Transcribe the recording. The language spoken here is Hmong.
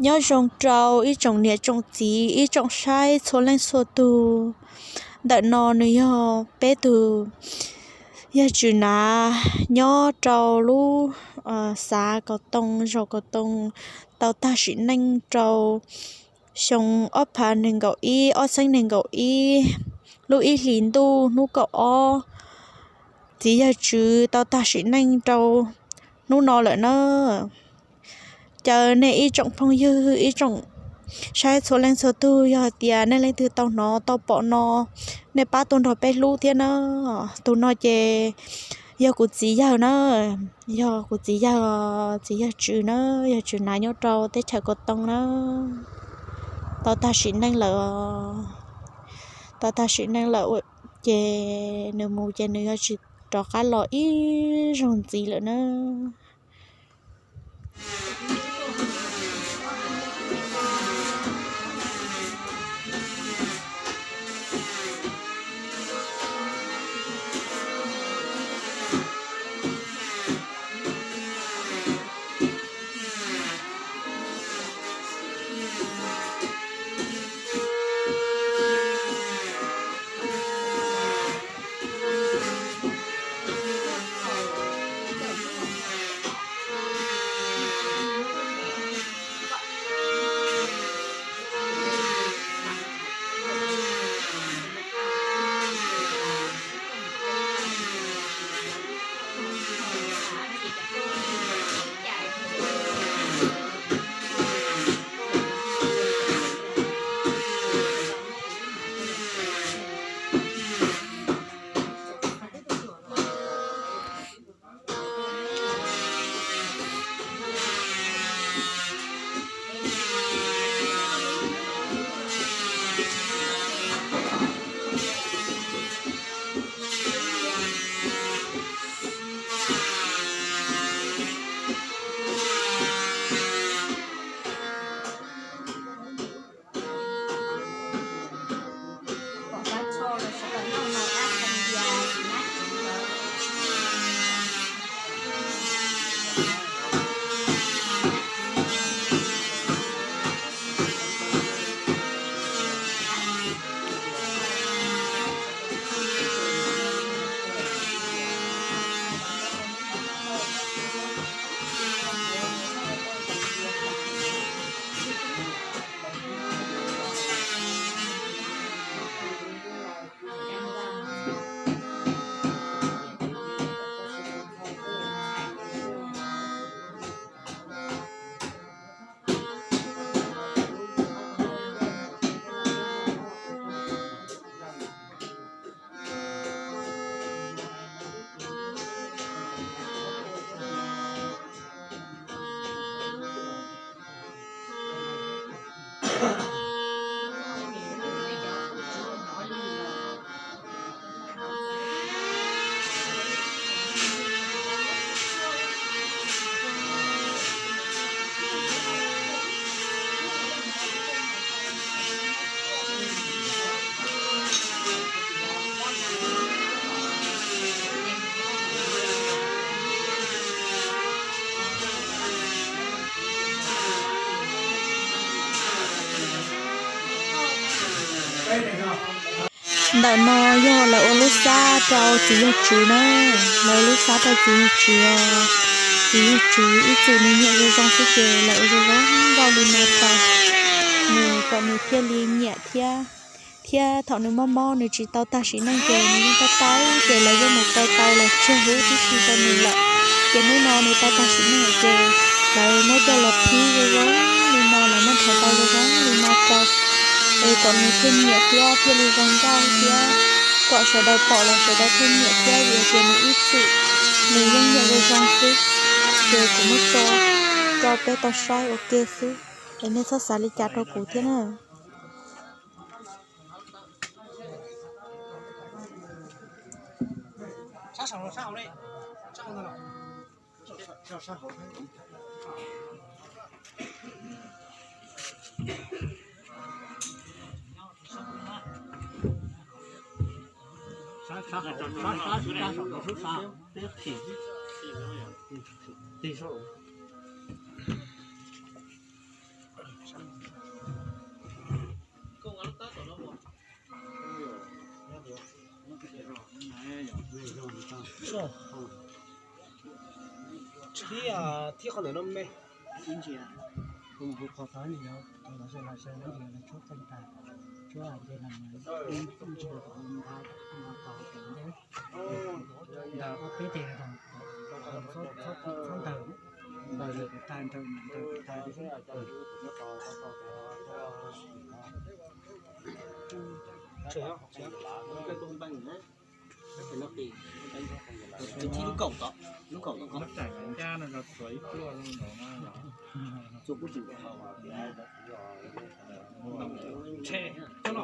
Nyob zoo rau ib tsoom niam tsoom txiv ib tsoom saib txhua leej txhua tug. Ntawm no nws yog peb tug yawg Tswv Nav nyob rau lub xav Kaus Tooj, zos Kaus Tooj, tau tag sim neej rau xyoo ob phav nees nkaum ib, ob txhiab nees nkaum ib, lub ib hlis ntuj hnub kaum ob. Txiv yawg Tswv tau tag sim neej rau hnub no lawm na. Caw nej ib tsoom phooj ywg ib tsoom saib txhua leej txhua tug, yog hais tias nej leej twg tau hnov tau pom no, nej pab tuaj nrog peb hlub thiab na. Tus no ces yog kuv txiv yawg na, yog kuv txiv yawg, txiv yawg Tswv na, yawg Tswv Nav nyob rau teb chaws Kaus Tooj na. Tau tag sim neej lawm, tau tag sim neej lawm ces nws mus ces nws yuav tsis rov qab los ib zaug ntxiv lawm na. Ntawm no yog lawv ua lub xab rau txiv yawg Tswv na, lawv ua lub xab rau txiv yawg Tswv os. Txiv yawg Tswv ib txwm nws nyiam zoo zoo xwb ces lawv ua zoo zoo nkauj li no rau nws kom nws thiaj li nyiam thiab. Thiab thaum nws mob mob nws tsis tau tag sim neej ces nws yeej tau tau ces lawv yeej mus kaw tau los tseg huv tib si rau nws lawm. Ces hnub no nws tau tag sim neej lawm ces lawv muab coj los phib zoo zoo li no, lawv muab nrhav tau zoo zoo li no rau es kom nws thiaj nyiam thiab thiaj li zoo nkauj thiab kom sawv daws pom los sawv daws thiaj nyiam thiab vim hais tias nws ib txwm nws yeej nyiam zoo zoo xwb. Ces kuv muab tso rau peb tau saib ua ke xwb es nej txhob xav li cas rau kuv thiab na. Thiab, thiab qhov ntawm no me. Ib ntsia, hu qhov tod nws yog tus los se los se nab nws tshuab qeej tag, tshuab hais tias los mus ib ntsia tus ntha no tau kev ntawd, ntawd ob peb teg no, txhob ntawd, ntawd tag, ntawd ntawd tag. Lub kaum tod, lub kaum tod, txhua kuj tsis, coj los